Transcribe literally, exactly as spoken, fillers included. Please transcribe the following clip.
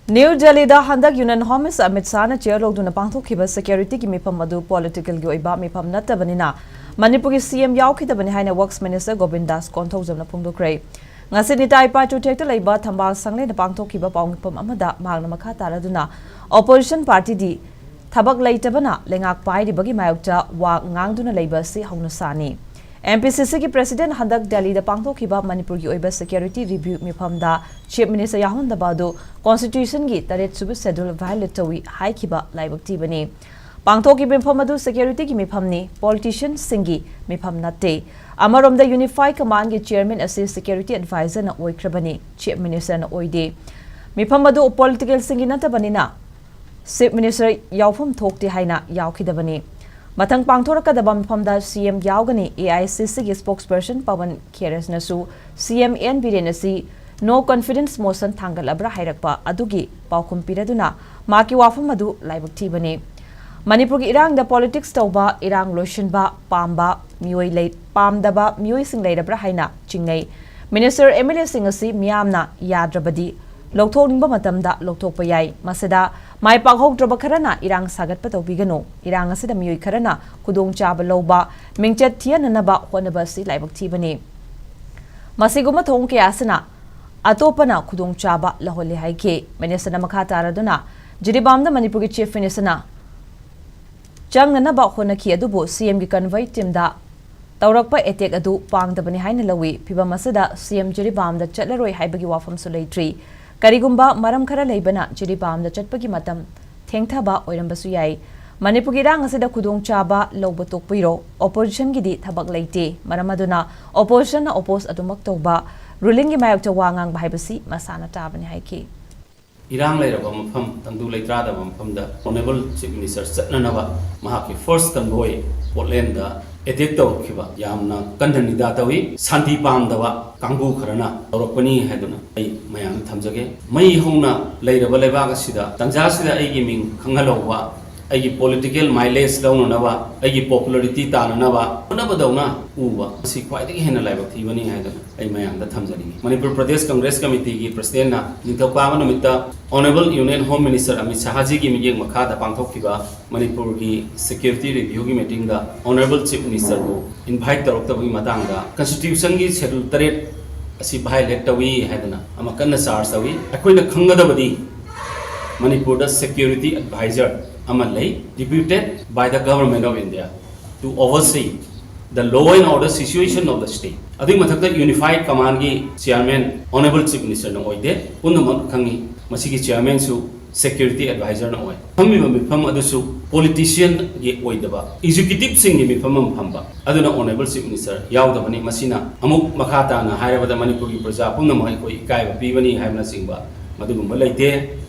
New ꯗꯦꯜꯂꯤꯗ ꯍꯟꯗꯛ Union Home Minister Amit ꯁꯥꯍꯅ ꯆꯤꯌꯔ ꯂꯧꯗꯨꯅ ꯄꯥꯡꯊꯣꯛꯈꯤꯕ ꯁꯦꯀ꯭ꯌꯨꯔꯤꯇꯤꯒꯤ ꯃꯤꯐꯝ ꯑꯗꯨ ꯄꯣꯂꯤꯇꯤꯀꯦꯜꯒꯤ ꯑꯣꯏꯕ ꯃꯤꯐꯝ ꯅꯠꯇꯕꯅꯤꯅ ꯃꯅꯤꯄꯨꯔꯒꯤ ꯁꯤ ꯑꯦꯝ ꯌꯥꯎꯈꯤꯗꯕꯅꯤ ꯍꯥꯏꯅ ꯋꯔꯛꯁ ꯃꯤꯅꯤꯁꯇꯔ ꯒꯣꯕꯤꯟ ꯗꯥꯁ ꯀꯣꯟꯊꯧꯖꯝꯅ ꯐꯣꯡꯗꯣꯛꯈ꯭ꯔꯦ꯫ ꯉꯁꯤ ꯅꯤꯇꯥꯏ ꯄꯥꯇꯨꯊꯦꯛꯇ ꯂꯩꯕ ꯊꯝꯕꯥꯜ ꯁꯪꯂꯦꯟꯗ ꯄꯥꯡꯊꯣꯛꯈꯤꯕ ꯄꯥꯎꯃꯤꯐꯝ ꯑꯃꯗ ꯃꯍꯥꯛꯅ ꯃꯈꯥ ꯇꯥꯔꯗꯨꯅ ꯑꯣꯄꯣꯖꯤꯁꯟ ꯄꯥꯔꯇꯤꯗꯤ ꯊꯕꯛ ꯂꯩꯇꯕꯅ ꯂꯩꯉꯥꯛ ꯄꯥꯏꯔꯤꯕꯒꯤ ꯃꯥꯌꯣꯛꯇ ꯋꯥ ꯉꯥꯡꯗꯨꯅ ꯂꯩꯕ ꯑꯁꯤ ꯍꯧꯅꯁꯥꯅꯤ꯫ ꯑꯦꯝ ꯄꯤ ꯁꯤ ꯁꯤꯒꯤ ꯄ꯭ꯔꯦꯁꯤꯗꯦꯟꯠ ꯍꯟꯗꯛ ꯗꯦꯜꯂꯤꯗ ꯄꯥꯡꯊꯣꯛꯈꯤꯕ ꯃꯅꯤꯄꯨꯔꯒꯤ ꯑꯣꯏꯕ ꯁꯦꯀ꯭ꯌꯨꯔꯤꯇꯤ ꯔꯤꯚ꯭ꯌꯨ ꯃꯤꯐꯝꯗ ꯆꯤꯐ ꯃꯤꯅꯤꯁꯇꯔ ꯌꯥꯎꯍꯟꯗꯕ ꯑꯗꯨ ꯀꯣꯟꯁꯇꯤꯇ꯭ꯌꯨꯁꯟꯒꯤ ꯇꯔꯦꯠ ꯁꯨꯕ ꯁꯦꯗꯨꯜ ꯚꯥꯏꯑꯣꯂꯦꯠ ꯇꯧꯏ ꯍꯥꯏꯈꯤꯕ ꯂꯥꯏꯕꯛ ꯊꯤꯕꯅꯤ꯫ ꯄꯥꯡꯊꯣꯛꯈꯤꯕ ꯃꯤꯐꯝ ꯑꯗꯨ ꯁꯦꯀ꯭ꯌꯨꯔꯤꯇꯤꯒꯤ ꯃꯤꯐꯝꯅꯤ, ꯄꯣꯂꯤꯇꯤꯁꯤꯌꯟꯁꯤꯡꯒꯤ ꯃꯤꯐꯝ ꯅꯠꯇꯦ꯫ ꯑꯃꯔꯣꯝꯗ ꯌꯨꯅꯤꯐꯥꯏ ꯀꯃꯥꯟꯒꯤ ꯆꯤꯌꯔꯃꯦꯟ ꯑꯁꯤ ꯁꯦꯀ꯭ꯌꯨꯔꯤꯇꯤ ꯑꯦꯗꯚꯥꯏꯖꯔꯅ ꯑꯣꯏꯈ꯭ꯔꯕꯅꯤ, ꯆꯤꯐ ꯃꯤꯅꯤꯁꯇꯔꯅ ꯑꯣꯏꯗꯦ꯫ ꯃꯤꯐꯝ ꯑꯗꯨ ꯄꯣꯂꯤꯇꯤꯀꯦꯜꯁꯤꯡꯒꯤ ꯅꯠꯇꯕꯅꯤꯅ ꯆꯤꯐ ꯃꯤꯅꯤꯁꯇꯔ ꯌꯥꯎꯐꯝ ꯊꯣꯛꯇꯦ ꯍꯥꯏꯅ ꯌꯥꯎꯈꯤꯗꯕꯅꯤ꯫ ꯃꯊꯪ ꯄꯥꯡꯊꯣꯔꯛꯀꯗꯕ ꯃꯤꯐꯝꯗ ꯁꯤ ꯑꯦꯝ ꯌꯥꯎꯒꯅꯤ꯫ ꯑꯦ ꯑꯥꯏ ꯁꯤ ꯁꯤꯒꯤ ꯁ꯭ꯄꯣꯛꯁꯄꯔꯁꯟ ꯄꯋꯟ ꯈꯦꯔꯦꯁꯅꯁꯨ ꯁꯤ ꯑꯦꯝ ꯑꯦꯟ ꯕꯤꯔꯦꯟ ꯑꯁꯤ ꯅꯣ ꯀꯟꯐꯤꯗꯦꯟꯁ ꯃꯣꯁꯟ ꯊꯥꯡꯒꯠꯂꯕ꯭ꯔꯥ ꯍꯥꯏꯔꯛꯄ ꯑꯗꯨꯒꯤ ꯄꯥꯎꯈꯨꯝ ꯄꯤꯔꯗꯨꯅ ꯃꯍꯥꯛꯀꯤ ꯋꯥꯐꯝ ꯑꯗꯨ ꯂꯥꯏꯕꯛ ꯊꯤꯕꯅꯤ꯫ ꯃꯅꯤꯄꯨꯔꯒꯤ ꯏꯔꯥꯡꯗ ꯄꯣꯂꯤꯇꯤꯛꯁ ꯇꯧꯕ, ꯏꯔꯥꯡ ꯂꯣꯏꯁꯤꯟꯕ ꯄꯥꯝꯕ ꯃꯤꯑꯣꯏ ꯂꯩ-, ꯄꯥꯝꯗꯕ ꯃꯤꯑꯣꯏꯁꯤꯡ ꯂꯩꯔꯕ꯭ꯔꯥ ꯍꯥꯏꯅ ꯆꯤꯡꯅꯩ꯫ ꯃꯤꯅꯤꯁꯇꯔ, ꯑꯦꯝ ꯑꯦꯜ ꯑꯦꯁꯤꯡ ꯑꯁꯤ ꯃꯤꯌꯥꯝꯅ ꯌꯥꯗ꯭ꯔꯕꯗꯤ ꯂꯧꯊꯣꯛꯅꯤꯡꯕ ꯃꯇꯝꯗ ꯂꯧꯊꯣꯛꯄ ꯌꯥꯏ꯫ ꯃꯁꯤꯗ ꯃꯥꯏ ꯄꯥꯛꯍꯧꯗ꯭ꯔꯕ ꯈꯔꯅ ꯏꯔꯥꯡ ꯁꯥꯒꯠꯄ ꯇꯧꯕꯤꯒꯅꯨ꯫ ꯏꯔꯥꯡ ꯑꯁꯤꯗ ꯃꯤꯑꯣꯏ ꯈꯔꯅ ꯈꯨꯗꯣꯡꯆꯥꯕ ꯂꯧꯕ, ꯃꯤꯡꯆꯠ ꯊꯤꯍꯟꯅꯅꯕ ꯍꯣꯠꯅꯕ ꯑꯁꯤ ꯂꯥꯏꯕꯛ ꯊꯤꯕꯅꯤ꯫ ꯃꯁꯤꯒꯨꯝꯕ ꯊꯧꯑꯣꯡ ꯀꯌꯥ ꯑꯁꯤꯅ ꯑꯇꯣꯞꯄꯅ ꯈꯨꯗꯣꯡꯆꯥꯕ ꯂꯧꯍꯜꯂꯤ ꯍꯥꯏꯈꯤ꯫ ꯃꯤꯅꯤꯁꯇꯔꯅ ꯃꯈꯥ ꯇꯥꯔꯗꯨꯅ ꯖꯤꯔꯤꯕꯥꯝꯗ ꯃꯅꯤꯄꯨꯔꯒꯤ ꯆꯤꯐ ꯃꯤꯅꯤꯁꯇꯔꯅ ꯆꯪꯅꯅꯕ ꯍꯣꯠꯅꯈꯤ, ꯑꯗꯨꯕꯨ ꯁꯤ ꯑꯦꯝꯒꯤ ꯀꯟꯚꯣꯏ ꯇꯤꯝꯗ ꯇꯧꯔꯛꯄ ꯑꯦꯇꯦꯛ ꯑꯗꯨ ꯄꯥꯝꯗꯕꯅꯤ ꯍꯥꯏꯅ ꯂꯧꯏ꯫ ꯐꯤꯚꯝ ꯑꯁꯤꯗ ꯁꯤ ꯑꯦꯝ ꯖꯤꯔꯤꯕꯥꯝꯗ ꯆꯠꯂꯔꯣꯏ ꯍꯥꯏꯕꯒꯤ ꯋꯥꯐꯝꯁꯨ ꯂꯩꯇ꯭ꯔꯤ꯫ ꯀꯔꯤꯒꯨꯝꯕ ꯃꯔꯝ ꯈꯔ ꯂꯩꯕꯅ ꯖꯤꯔꯤꯕꯥꯝꯗ ꯆꯠꯄꯒꯤ ꯃꯇꯝ ꯊꯦꯡꯊꯕ ꯑꯣꯏꯔꯝꯕꯁꯨ ꯌꯥꯏ꯫ ꯃꯅꯤꯄꯨꯔꯒꯤ ꯏꯔꯥꯡ ꯑꯁꯤꯗ ꯈꯨꯗꯣꯡꯆꯥꯕ ꯂꯧꯕ ꯇꯣꯛꯄꯤꯔꯣ꯫ ꯑꯣꯄꯣꯖꯤꯁꯟꯒꯤꯗꯤ ꯊꯕꯛ ꯂꯩꯇꯦ꯫ ꯃꯔꯝ ꯑꯗꯨꯅ ꯑꯣꯄꯣꯖꯤꯁꯟꯅ ꯑꯣꯄꯣꯖ ꯑꯗꯨꯃꯛ ꯇꯧꯕ, ꯔꯨꯂꯤꯡꯒꯤ ꯃꯥꯌꯣꯛꯇ ꯋꯥ ꯉꯥꯡꯕ ꯍꯥꯏꯕꯁꯤ ꯃꯁꯥꯅ ꯇꯥꯕꯅꯤ ꯍꯥꯏꯈꯤ꯫ ꯏꯔꯥꯡ ꯂꯩꯔꯕ ꯃꯐꯝ, ꯇꯪꯗꯨ ꯂꯩꯇꯥꯗꯕ ꯃꯐꯝꯗ ꯑꯣꯅꯔꯦꯕꯜ ꯆꯤꯐ ꯃꯤꯅꯤꯁꯇꯔ ꯆꯠꯅꯅꯕ ꯃꯍꯥꯛꯀꯤ ꯐꯥꯔꯁ ꯀꯟꯚꯣꯏ ꯄꯣꯔꯠꯂꯦꯟꯗ ꯑꯦꯇꯦꯛ ꯇꯧꯔꯛꯈꯤꯕ ꯌꯥꯝꯅ ꯀꯟꯅ ꯅꯤꯟꯗꯥ ꯇꯧꯏ꯫ ꯁꯥꯟꯇꯤ ꯄꯥꯝꯗꯕ ꯀꯥꯡꯕꯨ ꯈꯔꯅ ꯇꯧꯔꯛꯄꯅꯤ ꯍꯥꯏꯗꯨꯅ ꯑꯩ ꯃꯌꯥꯝꯗ ꯊꯝꯖꯒꯦ꯫ ꯃꯩ ꯍꯧꯅ ꯂꯩꯔꯕ ꯂꯩꯕꯥꯛ ꯑꯁꯤꯗ ꯇꯟꯖꯥꯁꯤꯗ ꯑꯩꯒꯤ ꯃꯤꯡ ꯈꯪꯍꯜꯍꯧꯕ ꯑꯩꯒꯤ political mileage ꯂꯧꯅꯅꯕ, ꯑꯩꯒꯤ popularity ꯇꯥꯅꯅꯕ ꯍꯣꯠꯅꯕꯗꯧꯅ ꯎꯕ, ꯃꯁꯤ ꯈ꯭ꯋꯥꯏꯗꯒꯤ ꯍꯦꯟꯅ ꯂꯥꯏꯕꯛ ꯊꯤꯕꯅꯤ ꯍꯥꯏꯗꯨꯅ ꯑꯩ ꯃꯌꯥꯝꯗ ꯊꯝꯖꯅꯤꯡꯏ꯫ ꯃꯅꯤꯄꯨꯔ ꯄ꯭ꯔꯗꯦꯁ ꯀꯪꯒ꯭ꯔꯦꯁ ꯀꯃꯤꯇꯤꯒꯤ presidentꯅ ꯅꯤꯡꯊꯧꯀꯥꯕ ꯅꯨꯃꯤꯠꯇ Honourable Union Home Minister Amit ꯁꯥꯍꯖꯤꯒꯤ ꯃꯤꯠꯌꯦꯡ ꯃꯈꯥꯗ ꯄꯥꯡꯊꯣꯛꯈꯤꯕ ꯃꯅꯤꯄꯨꯔꯒꯤ security reviewꯒꯤ meetingꯗ Honourable Chief Ministerꯕꯨ invite ꯇꯧꯔꯛꯇꯕꯒꯤ ꯃꯇꯥꯡꯗ constitutionꯒꯤ schedule ꯇꯔꯦꯠ ꯑꯁꯤ violate ꯇꯧꯏ ꯍꯥꯏꯗꯅ ꯑꯃ ꯀꯟꯅ charge ꯇꯧꯏ꯫ ꯑꯩꯈꯣꯏꯅ ꯈꯪꯒꯗꯕꯗꯤ ꯃꯅꯤꯄꯨꯔꯗ security advisor ꯑꯃ ꯂꯩ, deputed by the Government of India to oversee the law and order situation of the state꯫ ꯑꯗꯨꯒꯤ ꯃꯊꯛꯇ Unified Commandꯒꯤ chairman Honourable Chief Ministerꯅ ꯑꯣꯏꯗꯦ, ꯄꯨꯝꯅꯃꯛ ꯈꯪꯏ꯫ ꯃꯁꯤꯒꯤ chairmanꯁꯨ security advisorꯅ ꯑꯣꯏ꯫ ꯐꯝꯃꯤꯕ ꯃꯤꯐꯝ ꯑꯗꯨꯁꯨ politicianꯒꯤ ꯑꯣꯏꯗꯕ, executiveꯁꯤꯡꯒꯤ ꯃꯤꯐꯝ ꯑꯃ ꯐꯝꯕ꯫ ꯑꯗꯨꯅ Honourable Chief Minister ꯌꯥꯎꯗꯕꯅꯤ꯫ ꯃꯁꯤꯅ ꯑꯃꯨꯛ ꯃꯈꯥ ꯇꯥꯅ ꯍꯥꯏꯔꯕꯗ ꯃꯅꯤꯄꯨꯔꯒꯤ ꯄ꯭ꯔꯖꯥ ꯄꯨꯝꯅꯃꯛ ꯑꯩꯈꯣꯏ ꯏꯀꯥꯏꯕ ꯄꯤꯕꯅꯤ ꯍꯥꯏꯕꯅꯆꯤꯡꯕ ꯃꯗꯨꯒꯨꯝꯕ ꯂꯩꯇꯦ꯫